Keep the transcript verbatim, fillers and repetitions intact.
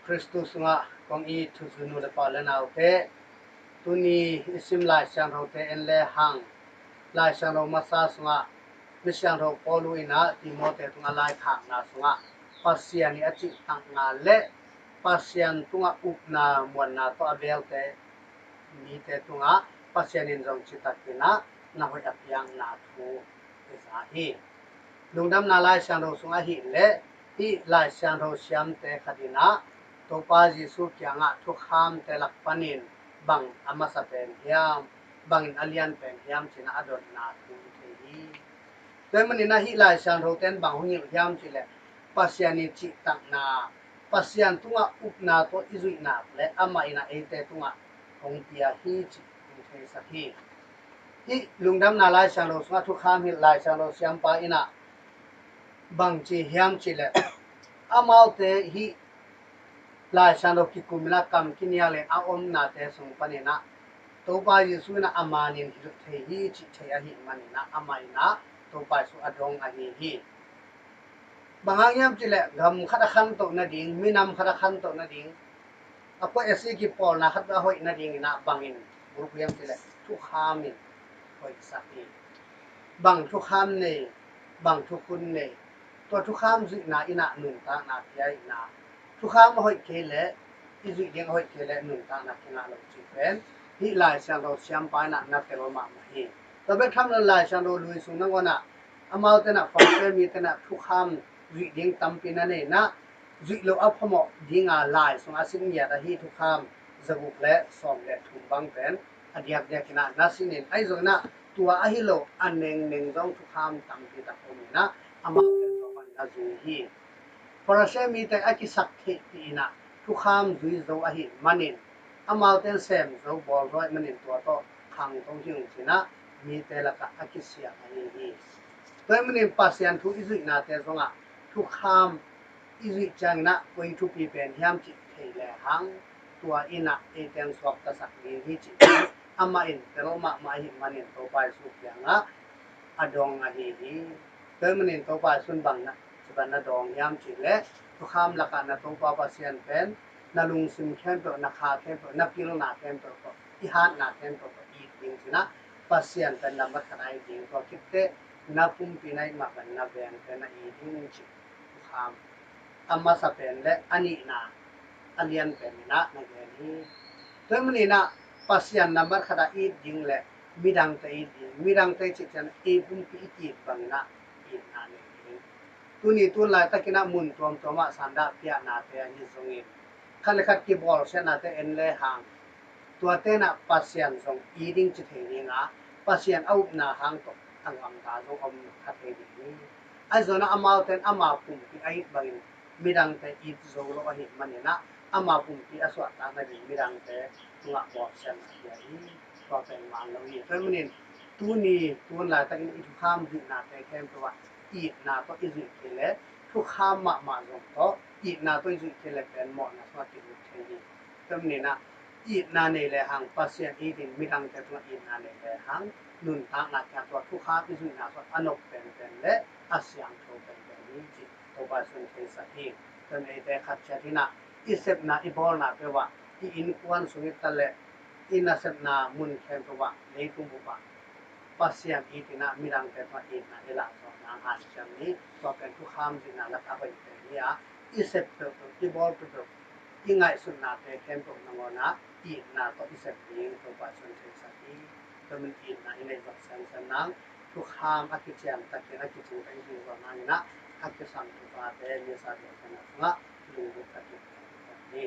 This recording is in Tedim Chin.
Khristu sungah kong it thuzui nu le pa le naute, tuni i sim Lai Siangthote en le hang, Lai Siangtho masa sungah mi siangtho Paul in ah Timote tungah laikhakna sungah Pasian i a cihtakna le Pasian tungah upna muanna tawh a belte mite tungah Pasian in zong citakin ah na hoih a piakna thu i za hi. Lungdamna Lai Siangtho sung ahih leh hih Lai Siangtho siamte khat in ah Topa Jesu kiangah thukhamte lak panin bang a masa pen hiam, bangin a lian pen hiam ci-in ah a dotna thu i thei hi. Tua ahih manin ah hih Lai Siangthote in bang hong hilh hiam cih leh Pasian i cihtakna, Pasian tungah upna tawh i zuih nak le amah in ah eite tungah hong pia hi cih hong theisak hi. Hih Lungdamna Lai Siangtho sungah thukham hilh Lai Siangtho siampa in ah bang ci hiam cih leh amaute hih Lai Siangtho kikum in ah kam kinial in a omnate sung panin ah Topa Jesu in ah a manin hilh thei hi cih thei ahih manin ah amah in ah Topa Jesu a dong ahi hi. Bang hang hiam cih leh gam khat a khantoh nading, minam khat a khantoh nading, a kua a si kipawlna khat a hoih nading in ah bangin bulphuh hiam cih leh thukham in hoihsak hi. Bang thukham nei, bang thukhun nei, tua thukham zuihna in ah nuntakna pia in ah, thukham a hoih kei leh, i zuih ding a hoih kei leh nuntakna kingah lo cih pen hih Lai Siangtho siampa in ah na tel mahmah hi. Tua bek tham lo Lai Siangtho lui sung nangawn ah amaute in ah Farisi mite in ah thukham zuih ding tampi na nei in ah zuih loh a phamawh dinga lai sungah a sim ngiat ahi thukham zaguk le sawm le thum bang pen a diakdiak in ah na sin in, ahi zongin ah tua ahi lo a nengneng zong thukham tampi tak om in ah amaute in tua bang in ah zui hi. Farisi mite a kisak theihpih in ah thukham zui zo ahih manin amaute in sem zo bawl zo ahih manin tua tawh khangto hi ung ci-in ah mite lakah a kisiam ahi hi. Tua ahih manin Pasian thu i zuihnate zongah thukham i zuih ciangin ah koi thupi pen hiam cih thei le hang tua in ah eite in suaktasak ding hi cih amah in tel mahmah ahih manin Topa Jesu kiangah a dong ahi hi. Tua ahih manin Topa Jesu in bang na, ci bang na dong hiam cih leh thukham lakah na Topa Pasian pen na lungsim khempeuh, na kha khempeuh, na pilna khempeuh tawh, i hatna khempeuh tawh it ding ci-in ah Pasian pen lambat khat a it ding, tua khit teh na pumpi na it mah bangin na vengte na it ding cih thukham a masa pen le a nihna a lian pen in ah na gen hi. Tua ahih manin ah Pasian nambat khat a it ding le midangte it ding, midangte cih ciang ei pumpi i it bangin ah itna nei ding. Tuni tun laitakin ah mun tuamtuam ah sandah piahnate ahi zongin khat le khat kibawlsiatnate en le hang tuate in ah Pasian zong it ding ci thei ding a, Pasian a upna hang tawh a gamta zong om kha thei ding hi. Ahi zongin ah amaute in ama pumpi a it bangin midangte it zo lo ahih manin ah ama pumpi a suahtak nading midangte tungah bawlsiatna pia hi. Tua pen man lo hi. Tua ahih manin tuni tun laitakin i thukham zuihnate khempeuh ah itna tawh i zuih kei leh thukham mahmah zong tawh itna tawh i zuih kei leh pen mawhna sungah kilut thei hi. Tua ahih manin ah itna nei le hang Pasian it in midangte tungah itna nei le hang nuntakna kiang tua thukham i zuihna tawh a nop penpen le a siangtho penpen hi cih Topa Jesu in theisak hi. Tua ahih manin eite khat ciat in ah i sepna i bawlna peuh ah i innkuan sung hi ta leh i nasepna mun khempeuh ah leitung bup ah Pasian it in ah midangte tungah itna i lah zawh nang hanciam ni. Tua pen thukham zuihna lakah a hoih pen hi a, i sep peuhpeuh, i bawl peuhpeuh, i ngaihsutnate khempeuh nangawn ah itna tawh i sep ding Topa Jesu in theisak hi. Tua ahih manin itna i neih zawh semsem nang, thukham a kician takin a kicing takin i zuih zawh nangin ah a kisam thupate misa biakpiakna sungah lunggulh takin hi.